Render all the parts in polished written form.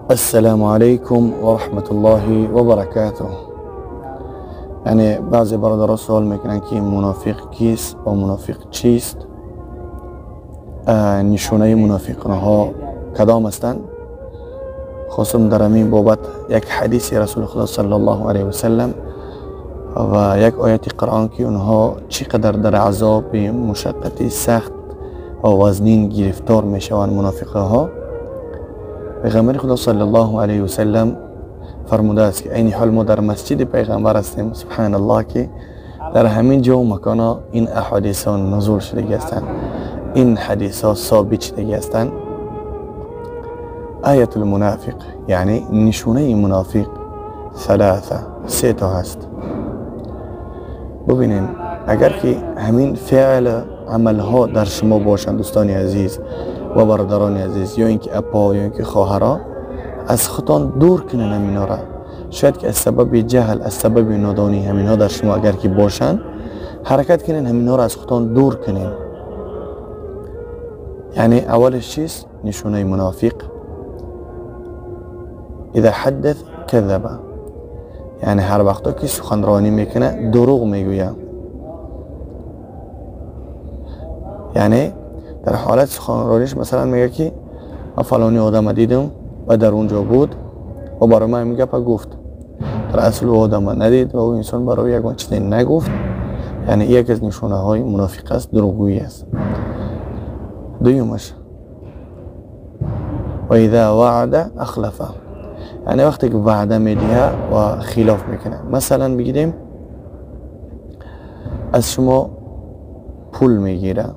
Ассалому алайкум ва раҳматуллоҳи ва баракатуҳ. Яъне баъзе бародарон суол мекунанд, ки мунофиқ кист ва мунофиқ чист, нишонаи мунофиқонҳо кадом ҳастанд. Хостам дар ҳамин бобат як ҳадиси расули худо саллаллоҳу алайҳи васаллам ва як ояти қуръон, ки онҳо чӣ қадар дар азоби мушаққати сахт ва вазнин гирифтор мешаванд мунофиқҳо. Пайғамбари худо саллаллоҳу алайҳи васаллам фармудааст, ки айни ҳол мо дар масҷиди пайғамбар ҳастем. Субҳаналлоҳ, ки дар ҳамин ҷо маконо ин аҳодисҳо нузул шудагӣ ҳастанд, ин ҳадисҳо собит шудагӣ ҳастанд. Аятул мунофиқ, яъне нишонаи мунофиқ саласа, се то ҳаст. Бубинем, агар ки ҳамин феъл амалҳо дар шумо бошанд, дӯстони азиз ва бародарони азиз, ё ин ки апо ё ин ки хоҳаро, аз худтон дур кунанд ҳаминҳоро. Шояд ки аз сабаби ҷаҳл, аз сабаби нодонӣ ҳаминҳо дар шумо агар ки бошанд, ҳаракат кунед ҳаминҳоро аз худтон дур кунед. Яъне аввалаш чист? Нишонаи мунофиқ иза ҳаддас казаба, яъне ҳар вақто ки суханронӣ мекунад дурӯғ мегӯяд. Яъне дар ҳолати суханрониш масалан мегӯяд, ки ман фалони одама дидам ва дар он ҷо буд ва барои ман ҳамин гапа гуфт. Дар асл ӯ одама надид ва ӯ инсон барои ягон чизе нагуфт. Яъне яке аз нишонаҳои мунофиқ аст, дурӯғгӯӣ аст. Дуюмаш ва иза ваъда ахлафа, яъне вақте ки ваъда медиҳад ва хилоф мекунад. Масалан бигирем, аз шумо пул мегирад,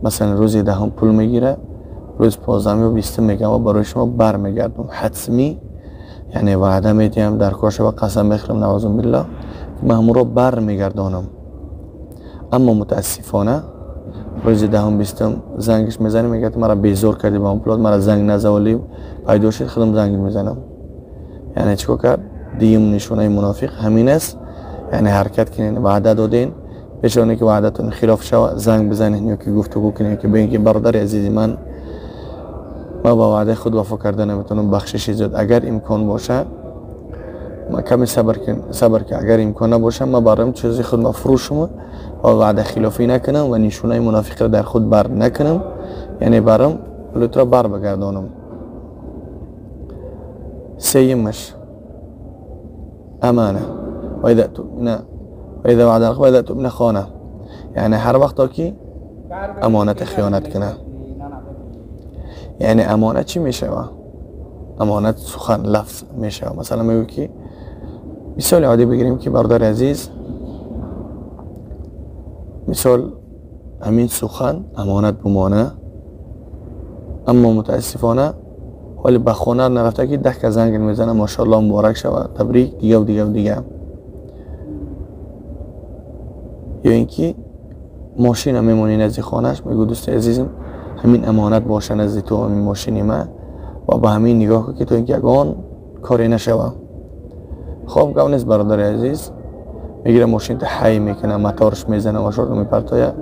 масалан рӯзи даҳум пул мегирад, рӯзи понздаҳум ё бистум мегӯям ва барои шумо бармегардам ҳатмӣ, яъне ваъда медиҳам, дар кор шава қасам мехӯрам, наъузу биллоҳ, ман ҳамонро бармегардонам. Аммо мутаассифона рӯзи даҳум бистум зангиш мезанем, мегӯяд маро безор кардӣ ба он пулот, маро занг назаволӣ, пайдо шуд худам занг мезанам. Яъне чӣ кор кард? Дуюм нишонаи мунофиқ ҳамин аст. Яъне ҳаракат кунед, ваъда доден, пеш оне ки ваъдатон хилоф шава занг бизанед ё ки гуфтугӯ кунед, ки бигӯед ки бародари азизи ман, ман ба ваъдаи худ вафо карда наметавонам, бахшиши зиёд, агар имкон боша ман каме сабр кун, агар имкон набоша ман бароям чизи худ мафрӯшам ва ваъда хилофӣ накунам ва нишонаи мунофиқро дар худ бар накунам, яъне барам пулутро бар бигардонам. Сеюмаш амана ва иза ваъда ва иза тумина хона, яъне ҳар вақто ки амонат хиёнат кунад. Яъне амонат чӣ мешава? Амонат сухан, лафз мешава. Масалан мегӯ ки мисоли оддӣ бигирем, ки бародари азиз, мисол ҳамин сухан амонат бимона, аммо мутаассифона ҳоли ба хона нарафта ки даҳ кас занг мезана, машоаллоҳ муборак шава, табрик, дига ва дига ва дига. Ё ин ки мошина мемонӣ назди хонааш, мегӯ дӯсти азизам, ҳамин амонат боша назди ту, ҳамин мошини ман, ва ба ҳамин нигоҳ кун ки то ин ки ягон коре нашава. Хоб гап нест бародари азиз, мегира мошинта ҳай мекуна, моторш мезана, машорро мепартоя.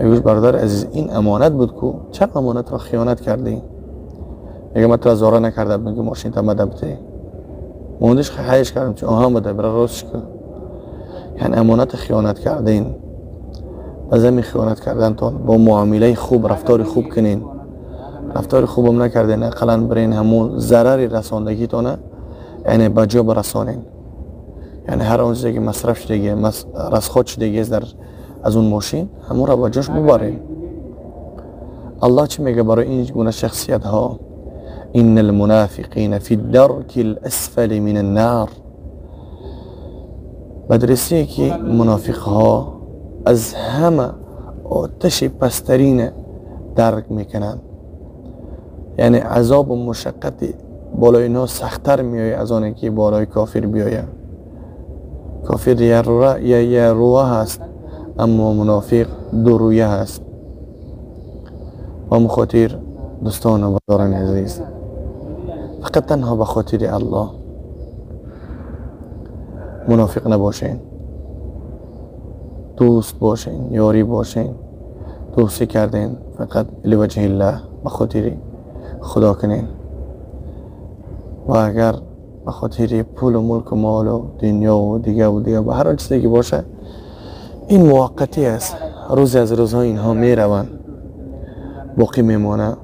Мегӯш бародари азиз, ин амонат буд ку, чаро амонатро хиёнат кардӣ? Мега ман туро зора накарда будам ки мошинта мада битӣ, мондиш ҳайш кардам, чи оҳан буда, бира ростш кун. Яъне амоната хиёнат кардин, ба зами хиёнат кардантон бо муомилаи хуб, рафтори хуб кунен. Рафтори хубам накарден, ақаллан бирен ҳамун зарари расондагитона яъне ба ҷо барасонен. Яъне ҳар он чизе ки масраф шудагӣ, расход шудагӣ аст дар аз он мошин, ҳамонро ба ҷош бубарен. Аллоҳ чӣ мегӯяд барои ин гуна шахсиятҳо? инна алмунофиқина фи дарки ласфали мин аннар. Ба дурустие ки мунофиқҳо аз ҳама оташи пасттарина дарк мекунанд, яъне азобу мушаққати болои инҳо сахттар меояд аз оне ки болои кофир биёяд. Кофир якрӯя ҳаст, аммо мунофиқ дурӯя ҳаст. Ба ҳамин хотир дӯстону бародарони азиз, фақат танҳо ба хотири Аллоҳ мунофиқ набошед, дӯст бошед, ёрӣ бошед. Дӯстӣ карден фақат ливаҷҳиллаҳ, ба хотири худо кунед. و اگر به خاطر پول و ملک و مال و دنیا و دیگه و دیگه و هر چیزی که باشه، این موقتی است. روزی از روزها اینها میروند، باقی میمانه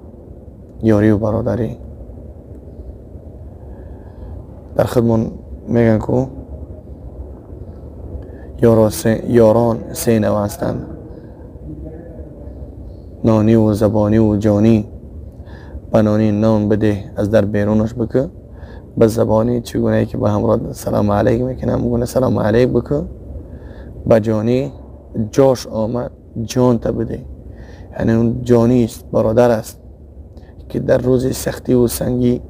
یاری و برادری. در خودمون میگن که یاران سه نوع هستند: نانی و زبانی و جانی. به نانی نان بده، از در بیرونش بکه. به زبانی چگونه که به همراه سلام علیک میکنه همگونه سلام علیک بکه. به جانی جاش آمد جان تا بده، یعنی اون جانی است، برادر است که در روز سختی و سنگی،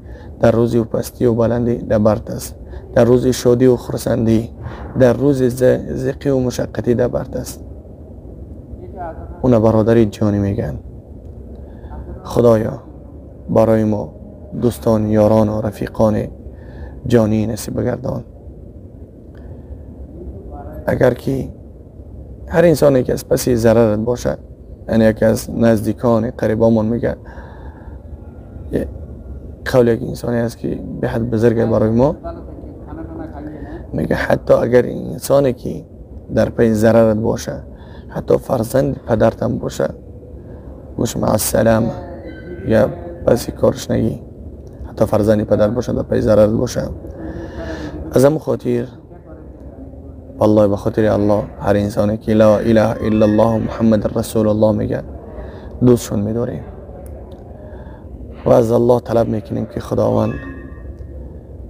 در روز و پستی و بلندی دبرت است، در روز شادی و خرسندی، در روز زقی و مشقتی دبرت است. اون برادری جانی میگن. خدایا برای ما دوستان، یاران و رفیقان جانی نصیب بگردان. اگر که هر انسانی که از پسی ضررت باشه، یعنی یکی از نزدیکان قریبامون میگه، قول یک انسانی است که به حد بزرگ برای ما، میگه حتی اگر انسانی که در پی ضررت باشه، حتی فرزند پدرتم باشه، گوش مع السلامه، یا پسی کارش نگی. حتی فرزند پدر باشه، در پی ضررت باشه. از همون خاطر والله به خاطر الله هر انسانی که لا اله الا الله محمد رسول الله میگه دوستشون میداریم و از الله طلب میکنیم که خداوند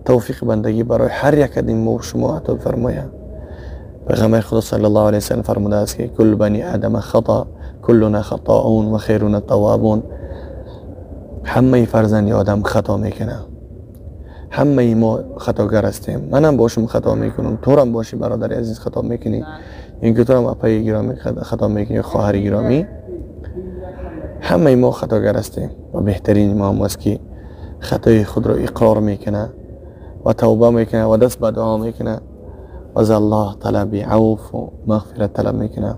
توفیق بندگی برای هر یک از ما و شما عطا فرماید. پیغمبر خدا صلی الله علیه وسلم فرموده است که کل بنی آدم خطا، کلنا خطاؤون و خیرنا التوابون. همه فرزند آدم خطا میکنه، همه ما خطاگر هستیم. منم باشم خطا میکنم، تو هم باشی برادر عزیز خطا میکنی، اینکه تو هم اپای گرامی خطا میکنی، خواهر گرامی. همه ما خطاگر هستیم و بهترین ما هم است که خطای خود را اقرار میکنه و توبه میکنه و دست به دعا میکنه و از الله طلب عفو و مغفرت طلب میکنه.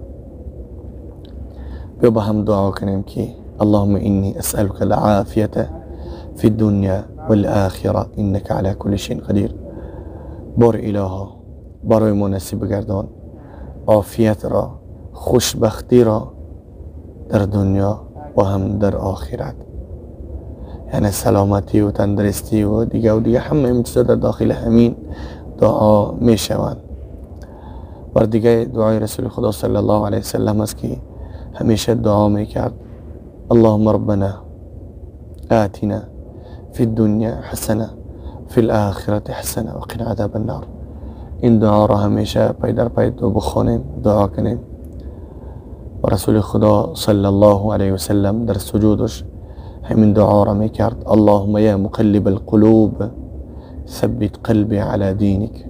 بیا با هم دعا کنیم که اللهم إني أسألك العافية في الدنيا والآخرة إنك على كل شيء قدير. بار إلها برای ما نصیب بگردان عافیت را، خوشبختی را در دنیا و هم در آخرت، یعنی سلامتی و تندرستی و دیگه و دیگه، همه این چیزا در داخل همین دعا می شوند. بر دیگه دعای رسول خدا صلی الله علیه وسلم است که همیشه دعا می کرد: اللهم ربنا آتنا في الدنيا حسنة في الآخرة حسنة وقنا عذاب النار. این دعا را همیشه پی در پی دو بخوانیم، دعا کنیم. و رسول خدا صلی الله علیه وسلم در سجودش همین دعا را میکرد: اللهم یا مقلب القلوب ثبت قلبي على دينك،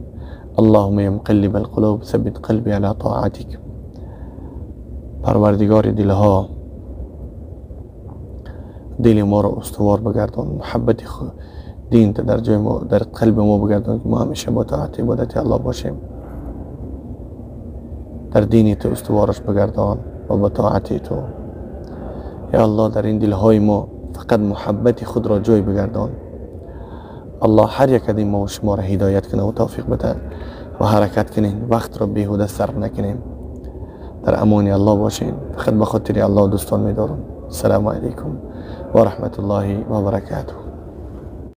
اللهم یا مقلب القلوب ثبت قلبي على طاعتك. پروردگار دلها، دل ما را استوار بگردان، محبت دین در جای ما، در قلب ما بگردان که ما همیشه با طاعت عبادت الله باشیم. در دین تو استوارش بگردان و با طاعت تو. یا الله در این دلهای ما فقط محبت خود را جای بگردان. الله هر یک از ما و شما را هدایت کنه و توفیق بده و حرکت کنین، وقت را بیهوده صرف نکنیم. در امان الله باشین. فقط به خاطر الله دوستان میدارم. السلام علیکم و رحمت الله و برکاته.